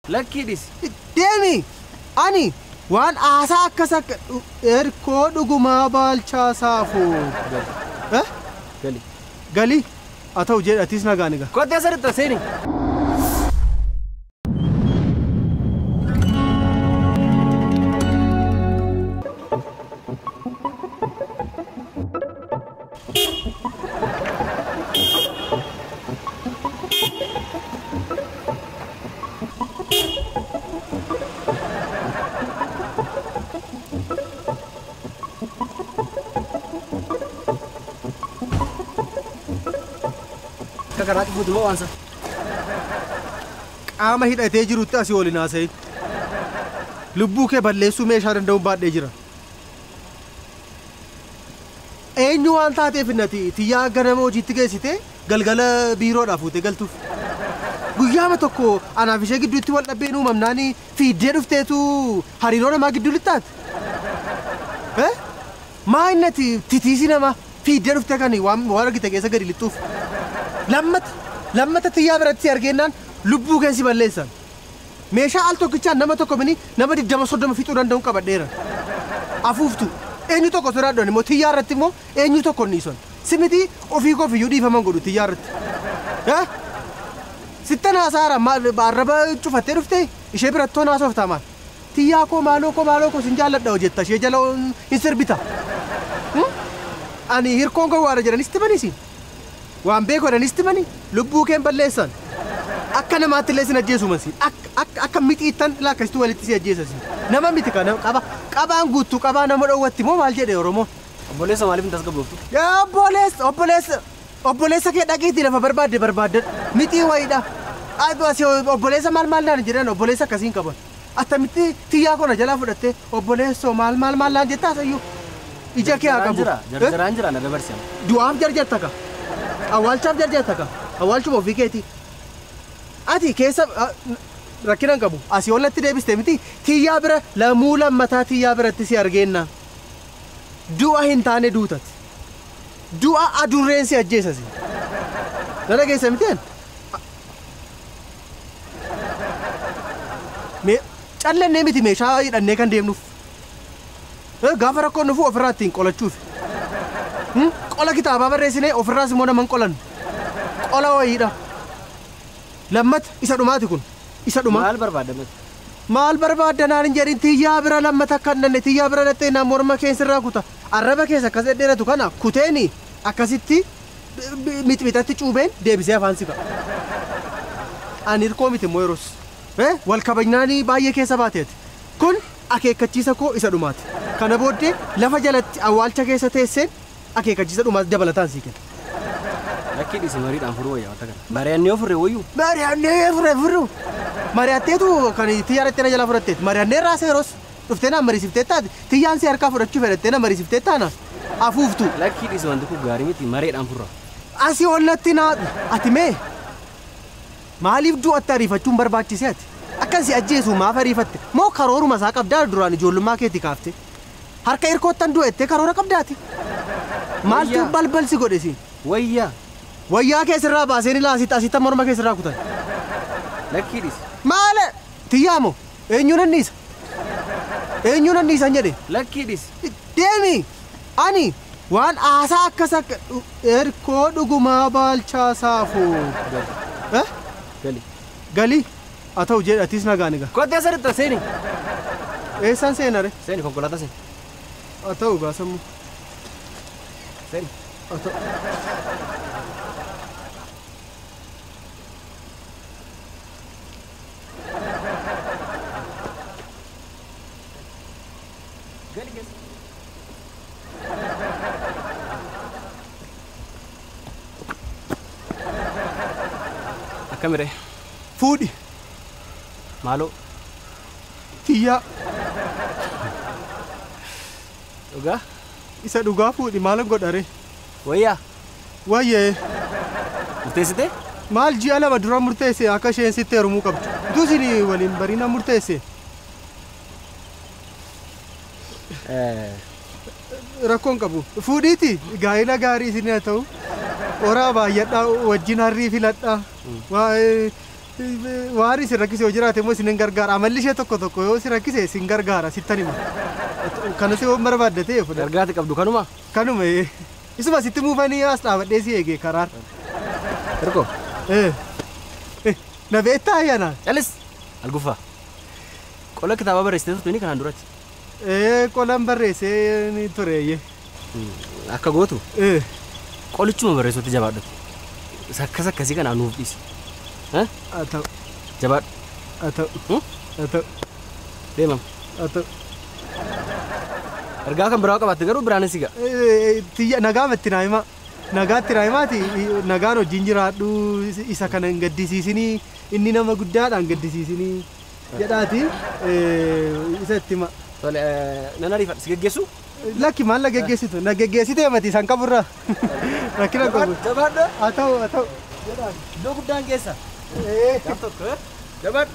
Lakkii dhisi. Deemi! Ani waan haasaa akkas akka Erkoo Dhugumaa Baalchaa Saafoo. Gali. Gali. Gali. Haa ta'u jedhi atis nagaan egaa. Kottee sirriitti seeni. Akka karaa cufuuti moo waansa? Qaama hidhatee jirutti asii waliin haasa'in. Lubbuu kee balleessuu meeshaa danda'uun baadhee jira. Eenyu waan taateef innati tiyyaa ganama hojiitti geessitee galgala biiroodhaa fuutee galtuuf. Guyyaama tokko anaaf ishee gidduutti wal dhabbeen uumamnaan fiiddee dhufteetu hariiroo namaa gidduu lixxaate. Maa innati titiisi namaa fiiddee dhuftee kan waan argite keessa gadi lixxuuf. Lammata lammata tiyyaa biratti si argeennaan lubbuu keessi balleessan. Meeshaa al tokkichaan nama tokko mini nama 20-30 fixuu danda'uun qabadheera. Afuuftu eenyu tokko sodaadhoon immoo tiyyaa irratti immoo eenyu tokko hin dhiison. Simiti ofii koof iyyuu dhiifaman godhu tiyyaa irratti. Sittan haasaara arraba cufattee dhuftee ishee birattoon haasoftaa maal? Tiyyaa koo maaloo koo maaloo koo sin jaalladha hojjetta ishee jala hin sirbita. Ani hirkoon gowwaadha jedhanis timaniisi. Waan beeku jedhanis timani lubbuu keen balleessan. Akka namaatti illee sin ajjeesuman siin. Akka mixiittan lakkasitu walitti si ajjeesasi. Nama miti kana qaba qabaan guuttuu qabaa nama dhoowwatti moo maal jedhe Oromoon? Obboleessa maaliif hin tasgabbooftu? Obboleessa obboleessa obboleessa kee dhaqiitii lafa barbaadde barbaadde mixii wayiidha. Asii obboleessa maal maal naan jedhan obboleessa akkasiin qaban. Attamitti tiyyaa kona jalaa fudhattee obboleessoo maal maal maal naan jettaa asayyuu. Ija kee haa qabu. Jarjaraan jira na dabarsi. Du'aaf jarjarta ka. Awwaalchaaf jarjarta ka. Awwaalchuma ofii keetii. Ati keessa rakkina hin qabu. Asii ollatti deebiste miti tiyyaa bira lamuu lammataa tiyyaa biratti si argeenna. Du'a hin taane duutati. Du'a adurreen si ajjeesasi. Na dhageessa miti an? Callannee miti meeshaa hidhannee kan deemnuuf. Gaafa rakkoon dhufu ofirraa ittiin qolachuuf. Qola kitaabaa barreessinee ofirraas immoo nama hin qolannu. Qola wayiidha. Lammata isa dhumaati kun. Isa dhumaa. Maal barbaadda mati? Maal barbaadda naan hin jedhin tiyyaa bira lammata akka hin dhanne tiyyaa bira dhattee naan morma keessirraa kuta. Arraba keessa akkas dhedheeratu kana kuteeni akkasitti mixmixatti cuubeen deebisee afaan si ka'a. Ani hirkoo miti immoo yeroos. Wal kabajnaanii baay'ee keessa baateeti. Kun akeekkachiisa koo isa dhumaati. Kana booddee lafa jalatti awwaalcha keessa teesseen akeekkachiisa dhumaati dabalataan sii kenna. Lakkii dhiisi mariidhaan furuu wayyaa wanta kana. Mari'annee ofirree wayyuu? Mari'annee ofirree furuu. Mari'atteetu kan tiyyaa irratti na jalaa fudhatteeti. Mari'annee irraa seeros dhuftee naan mariisiftee taate tiyyaan si harkaa fudhachuu fedhattee na mariisiftee taana afuuftu. Lakkii dhiisi wanti kun gaarii miti mareedhaan furra. Asii ollatti naa ati mee maaliif du'atti ariifachuun barbaachisee ati? Akkan si ajjeesu maaf ariifatte? Moo karooruma isaa qabdaa duraan ijoollummaa keetii kaafte? Harka hirkoottan du'ettee karoora qabdaati? Maaltu balbal si godhe siin? Wayyaa. Wayyaa keessirraa baaseen ilaa asitti asitti morma keessirraa kutan. Lakkii dhiisi. Maale tiyyaa moo eenyuun anniisa? Eenyuun anniisan jedhe? Lakkii dhiisi. Deemi! Ani waan haasaa akkas akka Erkoo Dhugumaa Baalchaa Saafoo. Gali. Gali. Gali. Haa ta'u jedhi atis nagaan egaa. Kottee sirriitti seeni. Eessaan seenare? Seeni konkolaataa seeni. Haa ta'u gaa sammuu. Seeni. Haa ta'u. Gali keessa. Akkamiree? Fuudhi. Maaloo? Tiyyaa. Dhugaa? Isa dhugaa fuudhi maal godhare? Wayyaa? Wayyee. Murteessitee? Maal ji'a 2 dura murteesse akka isheen sitti heerumuu qabdu. Utuu isin waliin bariina murteesse. Rakkoon qabu. Fuudhiiti gaa'ela gaarii isin haa ta'u. Horaa baay'adhaa wajjin harrii filadhaa. Waa'ee Waan isin rakkise yoo jiraate immoo isin hin gargaara. Amalli ishee tokko tokko yoo isin rakkise isin gargaara sittan hima. Kanas yoo barbaadde ta'e fudhadhu. Gargaati qabdu kanuma. Kanuma isuma sitti muufanii as dhaabadhee si eege karaar. Hirkoo. Na beektaa ayyaana? Calis. Alguffaa. Qola kitaaba barreessitee turte kanaan duratti. Qolan barreessee ni ture. Akka gootu. Qolichuma barreessuutti jabaadhatu. Akkas akkasii kanaa nuuf dhiisi. Haa ta'u. Jabaadhu. Haa ta'u. Haa ta'u. Deemam. Haa ta'u. Ergaa kan biraa qabaatte garuu biraanis siga. Tiyya nagaa matti naa himaa. Nagaatti naa himaati nagaan hojiin jiraadhu isa kana hin gaddisiisinii inni nama guddaadhaan gaddisiisinii jedhaati isa itti hima. Tole nan ariifadha si geggeessu? Lakki maal na geggeessitu na geggeessitee mati isaan qaburraa rakkina qabu. Jabaadhu. Haa ta'u haa ta'u. Iddoo guddaan geessa. Gaaf tokko. Jabaadhu.